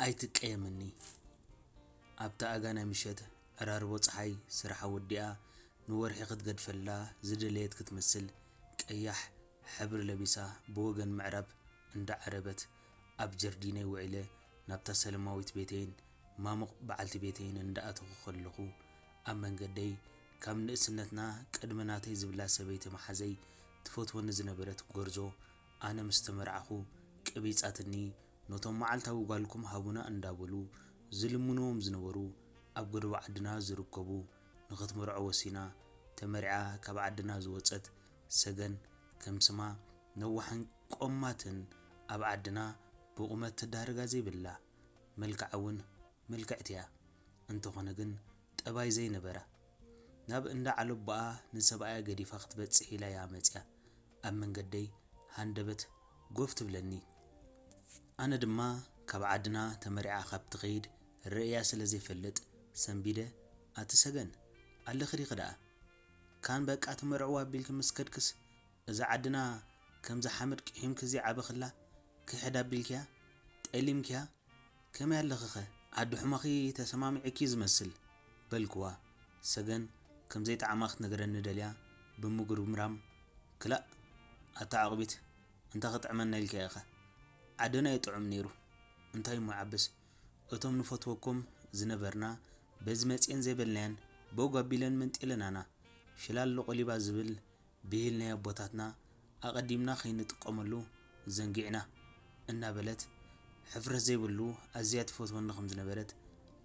ኣይትቀየምኒ። ኣብታ ኣጋ ናይ ምሸት ዕራርቦ ጸሓይ ስርሓ ወዲኣ ንወርሒ ክትገድፈላ ዝደለየት ክትመስል፣ ቀያሕ ሕብሪ ለቢሳ ብወገን ምዕራብ እንዳዓረበት፣ ኣብ ጀርዲነይ ውዒለ ናብታ ሰለማዊት ቤተይን ማሙቕ በዓልቲ ቤተይን እንዳኣተኹ ከለኹ፣ ኣብ መንገደይ ካብ ንእስነትና ቅድሚ ናተይ ዝብላ ሰበይቲ መሓዘይ ትፈትወኒ ዝነበረት ጎርዞ፣ ኣነ ምስ ተመርዓኹ ቀቢጻትኒ፣ ነቶም መዓልታዊ ጓልኩም ሃቡና እንዳበሉ ዝልምንዎም ዝነበሩ ኣብ ጎደቦ ዓድና ዝርከቡ፣ ንኽትምርዖ ወሲና ተመርዓ ካብ ዓድና ዝወጸት ሰገን፣ ከም ስማ ነዋሕን ቆማትን፣ ኣብ ዓድና ብቑመት ትዳረጋ ዘይብላ፣ መልክዓ እውን ምልክዕቲ እያ። እንተኾነ ግን ጠባይ ዘይነበራ፣ ናብ እንዳ ዓለቦኣ ንሰብኣያ ገዲፋ ክትበጽሕ ኢላ እያ መጽያ። ኣብ መንገደይ ሃንደበት ጎፍ ትብለኒ። ኣነ ድማ ካብ ዓድና ተመሪዓ ካብ ትኸይድ ርእያ ስለ ዘይፈልጥ ሰንቢደ፣ ኣቲ ሰገን፣ ኣለኺ ዲኺ ደኣ? ካን በቃ ትመርዕዋ ኣቢልኪ ምስ ከድክስ፣ እዛ ዓድና ከምዛ ሓመድ ቂሒምኪ ዘይዓበኽላ ክሕድ ኣቢልክያ? ጠሊምክያ? ከመይ ኣለኽኸ? ዓዲ ሑማኺ ተሰማሚዕኪ ዝመስል፣ በልክዋ። ሰገን ከም ዘይጠዓማ ክትነግረኒ ደልያ ብምጉርምራም፣ ክላእ፣ ኣታ ዕቕቢት፣ እንታይ ክጥዕመና ኢልካ ኢኻ? ዓደና እዩ ጥዑም ነይሩ። እንታይ እሞ ይዓብስ፣ እቶም ንፈትወኩም ዝነበርና በዚ መጺኤን ዘይበልናየን በጉ ኣቢለን መንጢለናና። ሽላሎ ቆሊባ ዝብል ብሂል ናይ ኣቦታትና ኣቐዲምና ከይንጥቀመሉ ዘንጊዕና፣ እናበለት ሕፍረት ዘይብሉ ኣዝያ ትፈትወኒ ከም ዝነበረት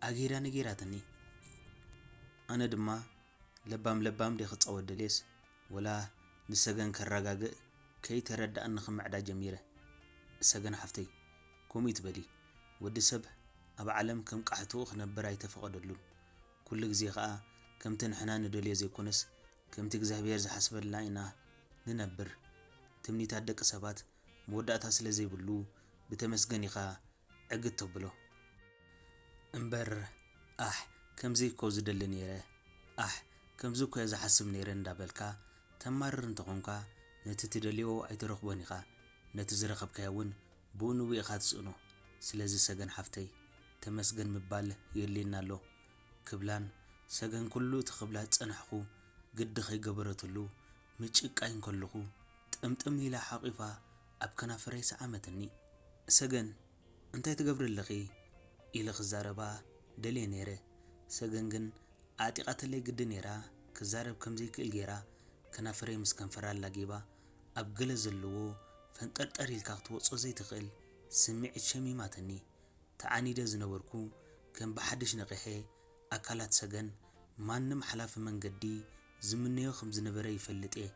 ኣጊዳ ነጊራትኒ። ኣነ ድማ ለባም ለባም ድየ ክጻወት ደልየስ፣ ወላ ንሰገን ከረጋግእ ከይተረድኣኒ ክምዕዳ ጀሚረ። ሰገን ሓፍተይ፣ ከምኡ ይትበሊ። ወዲ ሰብ ኣብ ዓለም ከም ቃሕትኡ ክነብር ኣይተፈቐደሉን። ኩሉ ግዜ ኸኣ ከምቲ ንሕና ንደልዮ ዘይኮነስ፣ ከምቲ እግዚኣብሔር ዝሓስበልና ኢና ንነብር። ትምኒታት ደቂ ሰባት መወዳእታ ስለ ዘይብሉ፣ ብተመስገን ኢኻ ዕግት ተብሎ። እምበር፣ ኣሕ፣ ከምዚ እኮ ዝደሊ ነይረ፣ ኣሕ፣ ከምዚ እኮ እየ ዝሓስብ ነይረ እንዳበልካ ተማርር እንተኾንካ፣ ነቲ ትደልዮ ኣይትረኽቦን ኢኻ። ነቲ ዝረኸብካዮ እውን ብኡ ንብኡ ኢኻ ትስእኖ። ስለዚ ሰገን ሓፍተይ፣ ተመስገን ምባል የድልየና ኣሎ። ክብላን ሰገን ኩሉ እቲ ክብላ ዝጸናሕኩ ግዲ ከይገበረትሉ ምጭቃይ እንከለኹ፣ ጥምጥም ኢላ ሓቒፋ ኣብ ከናፈረይ ሰዓመትኒ። ሰገን፣ እንታይ ትገብሪ ኣለኺ? ኢለ ክዛረባ ደልየ ነይረ። ሰገን ግን ዓጢቓትለይ ግዲ ነይራ፣ ክዛረብ ከም ዘይክእል ገይራ፣ ከናፈረይ ምስ ከንፈራ ኣላጊባ፣ ኣብ ገለ ዘለዎ ፈንጠርጠር ኢልካ ክትወጾ ዘይትኽእል ስምዒት ሸሚማትኒ። ተዓኒደ ዝነበርኩ ከም ብሓድሽ ነቒሐ፣ ኣካላት ሰገን ማንም ሓላፊ መንገዲ ዝምነዮ ከም ዝነበረ ይፈልጥ እየ።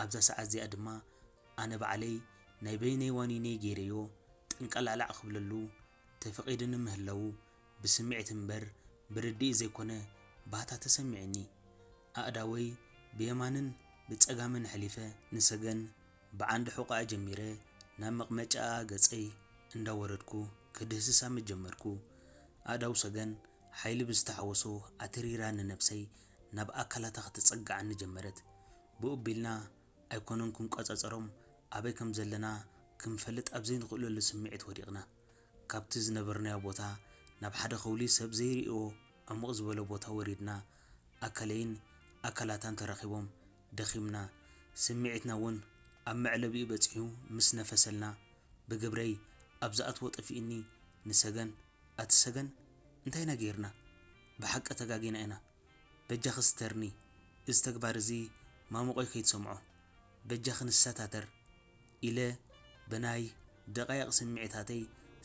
ኣብዛ ሰዓት እዚኣ ድማ ኣነ ባዕለይ ናይ በይነይ ዋኒነይ ገይረዮ ጥንቀላዕላዕ ክብለሉ ተፈቒዱኒ ምህላዉ ብስምዒት እምበር ብርድኢት ዘይኮነ ባህታ ተሰሚዑኒ። ኣእዳወይ ብየማንን ብጸጋምን ኣሕሊፈ ንሰገን ብዓንዲ ሕቖኣ ጀሚረ ናብ መቕመጫኣ ገጸይ እንዳወረድኩ ክድህስሳ ምጀመርኩ። ኣእዳው ሰገን ሓይሊ ብዝተሓወሶ ኣትሪራ ንነብሰይ ናብ ኣካላታ ክትጸግዓኒ ጀመረት። ብኡ ኣቢልና ኣይኮነን ክንቆጻጸሮም ኣበይ ከም ዘለና ክንፈልጥ ኣብ ዘይንኽእለሉ ስምዒት ወዲቕና። ካብቲ ዝነበርናዮ ቦታ ናብ ሓደ ከውሊ ሰብ ዘይርእዮ ዕሙቕ ዝበለ ቦታ ወሪድና፣ ኣካለይን ኣካላታን ተራኺቦም ደኺምና፣ ስምዒትና እውን ኣብ መዕለቢኡ በጺሑ ምስ ነፈሰልና፣ ብግብረይ ኣብ ዝኣትዎ ጠፊኡኒ። ንሰገን፣ ኣቲ ሰገን፣ እንታይ ኢና ገይርና? ብሓቂ ተጋጊና ኢና። በጃኺ ስተርኒ፣ እዚ ተግባር እዚ ማሙቐይ ከይትሰምዖ። በጃኺ ንሰታተር፣ ኢለ ብናይ ደቓይቕ ስምዒታተይ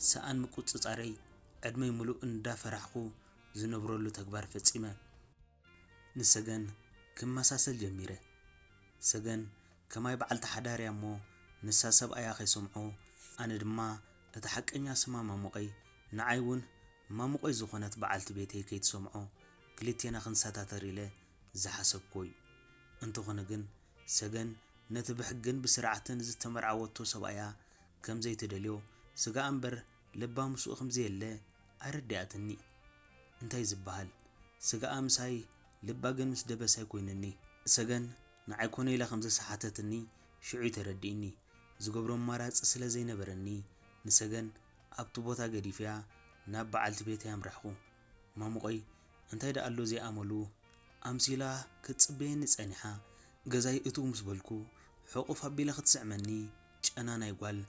ሰኣን ምቁጽጻረይ ዕድመይ ምሉእ እንዳፈራሕኩ ዝነብረሉ ተግባር ፈጺመ። ንሰገን ክመሳሰል ጀሚረ። ሰገን ከማይ በዓልቲ ሓዳር እያ እሞ፣ ንሳ ሰብኣያ ከይሰምዖ፣ ኣነ ድማ እቲ ሓቀኛ ስማ ማሙቐይ፣ ንዓይ እውን ማሙቐይ ዝኾነት በዓልቲ ቤተይ ከይትሰምዖ፣ ክልቴና ክንሰታተር ኢለ ዝሓሰብኩዎ እዩ። እንተኾነ ግን፣ ሰገን ነቲ ብሕግን ብስርዓትን ዝተመርዓወቶ ሰብኣያ ከም ዘይትደልዮ፣ ስጋኣ እምበር ልባ ምስኡ ከም ዘየለ ኣረዲኣትኒ። እንታይ ዝበሃል ስጋኣ ምሳይ ልባ ግን ምስ ደበሳይ ኮይኑኒ። ሰገን ንዓይ ኮነ ኢላ ከም ዘሰሓተትኒ ሽዑ እዩ ተረዲእኒ። ዝገብሮ ኣማራጺ ስለ ዘይነበረኒ፣ ንሰገን ኣብቲ ቦታ ገዲፈያ ናብ በዓልቲ ቤተይ ኣምራሕኹ። ማሙቐይ እንታይ ደኣ ኣሎ ዘይኣመሉ ኣምሲላ ክትጽበየኒ ጸኒሓ። ገዛይ እትው ምስ በልኩ፣ ሕቑፍ ኣቢላ ክትስዕመኒ፣ ጨና ናይ ጓል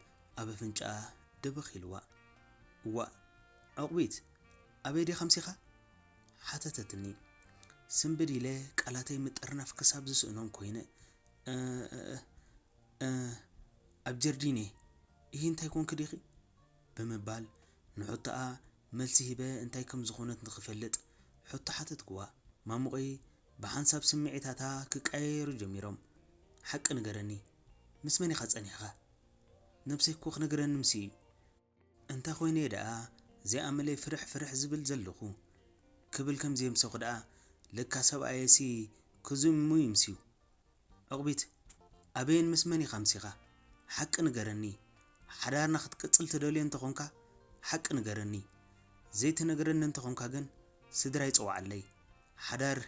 ኣብ ኣፍንጫኣ ደበኽ ኢልዋ። "እዋእ፣ ዑቕቢት፣ ኣበይ ዲኻ ኣምሲኻ?" ሓተተትኒ። ስምብድ ኢለ ቃላተይ ምጥርናፍ ክሳብ ዝስእኖም ኮይነ፣ "እ፣ እ፣ እ፣ እ፣ ኣብ ጀርዲን እየ። እሂ እንታይ ኮንኪ ዲኺ?" ብምባል ንሕቶኣ መልሲ ሂበ፣ እንታይ ከም ዝኾነት ንኽፈልጥ ሕቶ ሓተትክዋ። ማሙቐይ ብሓንሳብ ስምዒታታ ክቀያየሩ ጀሚሮም። "ሓቂ ንገረኒ፣ ምስ መን ኢኻ ጸኒሕኻ? ነብሰይ እኮ ክነግረኒ ምስ እዩ። እንታይ ኮይነ እየ ደኣ ዘይኣመለይ ፍርሕ ፍርሕ ዝብል ዘለኹ?" ክብል ከም ዘየምሰኹ ደኣ፣ ለካ ሰብኣየሲ ክዝሙ ይምስዩ። "ዑቕቢት፣ ኣበይን ምስ መን ኢኻ ኣምሲኻ? ሓቂ ንገረኒ። ሓዳርና ክትቅጽል ትደልዮ እንተኾንካ፣ ሓቂ ንገረኒ። ዘይትነግረኒ እንተኾንካ ግን፣ ስድራይ ጽውዓለይ። ሓዳር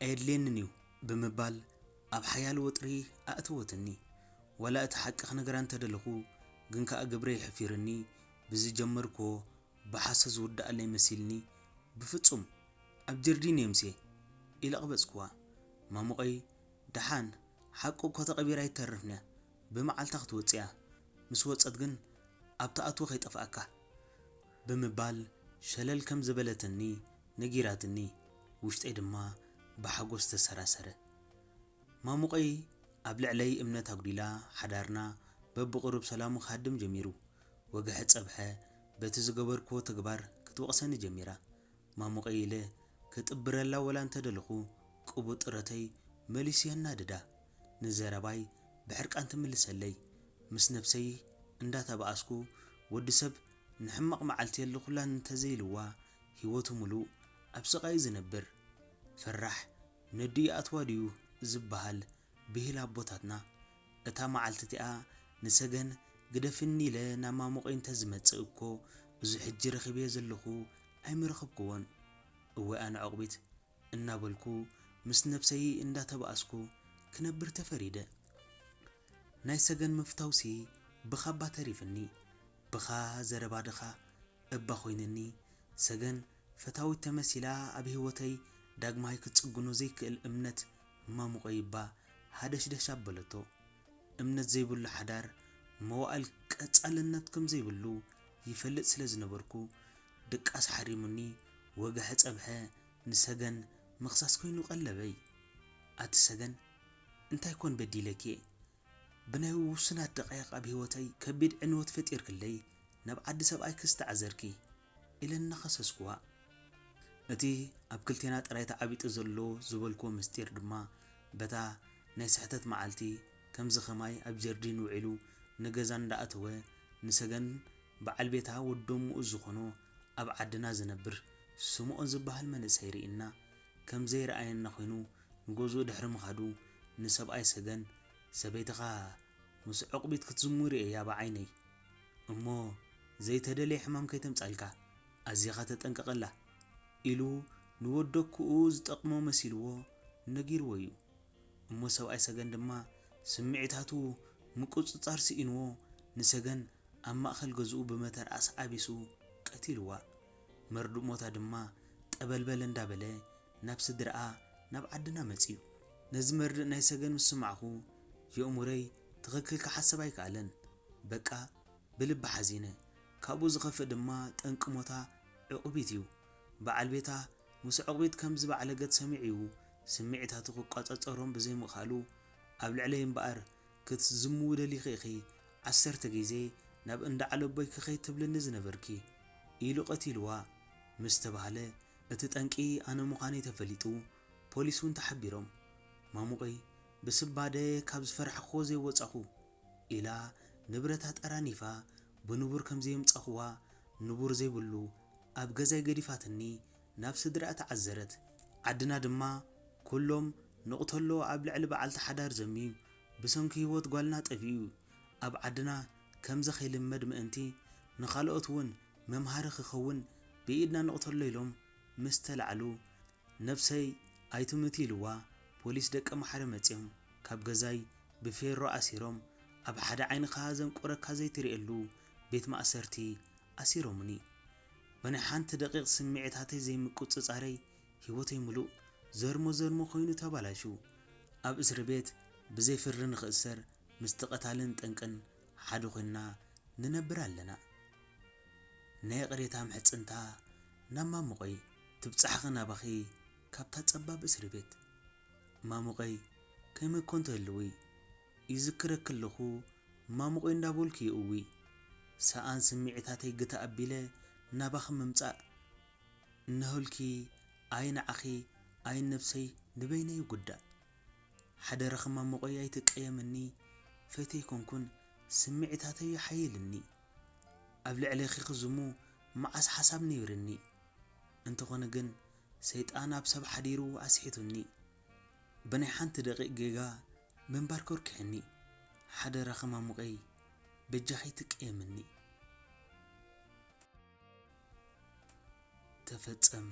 ኣየድልየንን እዩ" ብምባል፣ ኣብ ሓያል ወጥሪ ኣእተወትኒ። ዋላ እቲ ሓቂ ክነግራ እንተደለኹ፣ ግን ከኣ ግብረይ ሕፊርኒ፣ ብዝጀመርክዎ ብሓሶት ዝውዳኣለይ መሲልኒ፣ "ብፍጹም፣ ኣብ ጀርዲን እየ ኣምስየ" ኢለ ኣቕበጽክዋ። ማሙቐይ፣ "ደሓን፣ ሓቂ እኮ ተቐቢራ ኣይትተርፍን እያ፣ ብመዓልታ ክትወጽእ እያ፣ ምስ ወጸት ግን ኣብ ትኣትዎ ከይጠፍኣካ" ብምባል ሸለል ከም ዘበለትኒ ነጊራትኒ፣ ውሽጠይ ድማ ብሓጎስ ተሰራሰረ። ማሙቐይ ኣብ ልዕለይ እምነት ኣጉዲላ፣ ሓዳርና በብቕሩብ ሰላሙ ክሃድም ጀሚሩ። ወግሐ ጸብሐ በቲ ዝገበርክዎ ተግባር ክትወቕሰኒ ጀሚራ። ማሙቐይ ኢለ ክጥብረላ ወላ እንተደለኹ፣ ቅቡጥ ጥረተይ መሊሱ የናድዳ። ንዘረባይ ብሕርቃን ትምልሰለይ። ምስ ነብሰይ እንዳተባኣስኩ፣ ወዲ ሰብ ንሕማቕ መዓልቲ የለኹላን እንተዘይልዋ፣ ህይወቱ ምሉእ ኣብ ስቓይ እዩ ዝነብር። ፈራሕ ነዲኡ ይኣትዋ ድዩ ዝበሃል ብሂል ኣቦታትና። እታ መዓልቲ እቲኣ ንሰገን ግደፍኒ ኢለ ናብ ማሙቐይ እንተዝመጽእ እኮ፣ እዚ ሕጂ ረኺበዮ ዘለኹ ኣይምረኸብክዎን። እወ ኣነ ዑቕቢት እናበልኩ ምስ ነብሰይ እንዳተባኣስኩ ክነብር ተፈሪደ። ናይ ሰገን ምፍታውሲ ብኻባ ተሪፍኒ። ብኻ ዘረባ ድኻ እባ ኮይንኒ። ሰገን ፈታዊት ተመሲላ ኣብ ህይወተይ ዳግማይ ክትጽግኖ ዘይክእል እምነት ማሙቐይ እባ ሃደሽደሽ ኣበለቶ። እምነት ዘይብሉ ሓዳር መዋእል ቀጻልነት ከም ዘይብሉ ይፈልጥ ስለ ዝነበርኩ፣ ድቃስ ሓሪሙኒ፣ ወግሐ ጸብሐ ንሰገን ምኽሳስ ኮይኑ ቀለበይ። ኣቲ ሰገን፣ እንታይ ኮን በዲለኪ እየ? ብናይ ውሱናት ደቃይቕ ኣብ ህይወተይ ከቢድ ዕንወት ፈጢርክለይ፣ ናብ ዓዲ ሰብኣይኪ ዝተዓዘርኪ፣ ኢለ እናኸሰስኩዋ። እቲ ኣብ ክልቴና ጥራይ ተዓቢጡ ዘሎ ዝበልኩዎ ምስጢር ድማ፣ በታ ናይ ስሕተት መዓልቲ፣ ከምዚ ኸማይ ኣብ ጀርዲን ውዒሉ ንገዛ እንዳኣተወ፣ ንሰገን በዓል ቤታ ወዶም ምኡዝ ዝኾኖ ኣብ ዓድና ዝነብር ስምኦን ዝበሃል መንእሰይ ርኢና፣ ከም ዘይረኣየና ኮይኑ ንገዝኡ ድሕሪ ምኻዱ፣ ንሰብኣይ ሰገን፣ "ሰበይትኻ ምስ ዑቕቢት ክትዝሙ ርእየያ ብዓይነይ። እሞ ዘይተደልየ ሕማም ከይተምጻልካ ኣዚኻ ተጠንቀቐላ" ኢሉ ንወደኩኡ ዝጠቕሞ መሲልዎ ነጊርዎ እዩ። እሞ ሰብኣይ ሰገን ድማ ስምዒታቱ ምቁጽጻር ስኢንዎ፣ ንሰገን ኣብ ማእከል ገዝኡ ብመተርኣስ ዓቢሱ ቀቲልዋ። መርድእ ሞታ ድማ ጠበልበል እንዳበለ ናብ ስድራኣ፣ ናብ ዓድና መጺኡ። ነዚ መርድእ ናይ ሰገን ምስ ሰማዕኹ፣ የእሙረይ ትኽክል ክሓስብ ኣይከኣለን። በቃ ብልቢ ሓዚነ። ካብኡ ዝኸፍእ ድማ ጠንቂ ሞታ ዑቕቢት እዩ። በዓል ቤታ ምስ ዑቕቢት ከም ዝበዓለገት ሰሚዑ እዩ፣ ስምዒታቱ ክቆጻጸሮም ብዘይምኽኣሉ፣ ኣብ ልዕለይ እምበኣር ክትዝምዊ ደሊኺ ኢኺ፣ ዓሰርተ ግዜ ናብ እንዳ ዓለቦይ ክኸይድ ትብልኒ ዝነበርኪ፣ ኢሉ ቀቲልዋ ምስ ተባህለ፣ እቲ ጠንቂ ኣነ ምዃነይ ተፈሊጡ፣ ፖሊስ እውን ተሓቢሮም። ማሙቐይ ብስባደ ካብ ዝፈራሕክዎ ዘይወጻኹ፣ ኢላ ንብረታ ጠራኒፋ፣ ብንቡር ከም ዘየምጻኹዋ፣ ንቡር ዘይብሉ ኣብ ገዛይ ገዲፋትኒ ናብ ስድራኣ ተዓዘረት። ዓድና ድማ ኩሎም ንቕተሎ ኣብ ልዕሊ በዓልቲ ሓዳር ዘምዩ፣ ብሰንኪ ህይወት ጓልና ጠፊኡ። ኣብ ዓድና ከምዚ ከይልመድ ምእንቲ፣ ንኻልኦት እውን መምሃሪ ክኸውን ብኢድና ንቕተሎ ኢሎም ምስ ተላዕሉ፣ ነብሰይ ኣይትምቲ ኢልዋ፣ ፖሊስ ደቀምሓረ መጺኦም፣ ካብ ገዛይ ብፌሮ ኣሲሮም፣ ኣብ ሓደ ዓይንኻ ዘንቁረካ ዘይትርእየሉ ቤት ማእሰርቲ ኣሲሮምኒ። ብናይ ሓንቲ ደቂቕ ስምዒታተይ ዘይምቁጽጻረይ ህይወተይ ምሉእ ዘርሞ ዘርሞ ኮይኑ ተባላሹ። ኣብ እስሪ ቤት ብዘይ ፍርዲ ንኽእሰር ምስቲ ቀታልን ጠንቅን ሓደ ኮይንና ንነብር ኣለና። ናይ ይቕሬታ ምሕጽንታ ናብ ማሙቐይ ትብጻሕኺ ናባኺ ካብታ ጸባብ እስሪ ቤት። ማሙቐይ ከመይ ኮን ትህልዊ? ይዝክረኪ ኣለኹ ማሙቐይ እንዳበልኩ ይእዊ። ሰኣን ስምዒታተይ ግታ ኣቢለ ናባኺ ምምጻእ እናሃልኩ ኣይ ንዓኺ ኣይ ነብሰይ ንበይነይ ይጉዳእ። ሓደራኺ ማሙቐይ ኣይትቀየምኒ፣ ፈትየ ኣይኮንኩን ስምዒታተይ ይሓይልኒ። ኣብ ልዕሌኺ ክዝሙ መዓስ ሓሳብ ነይርኒ። እንተኾነ ግን ሰይጣን ኣብ ሰብ ሓዲሩ ኣስሒቱኒ። ብናይ ሓንቲ ደቂቕ ጌጋ ምንባር ከርኪሕኒ። ሓደራኺ ማሙቐይ በጃኺ ኣይትቀየምኒ። ተፈጸመ።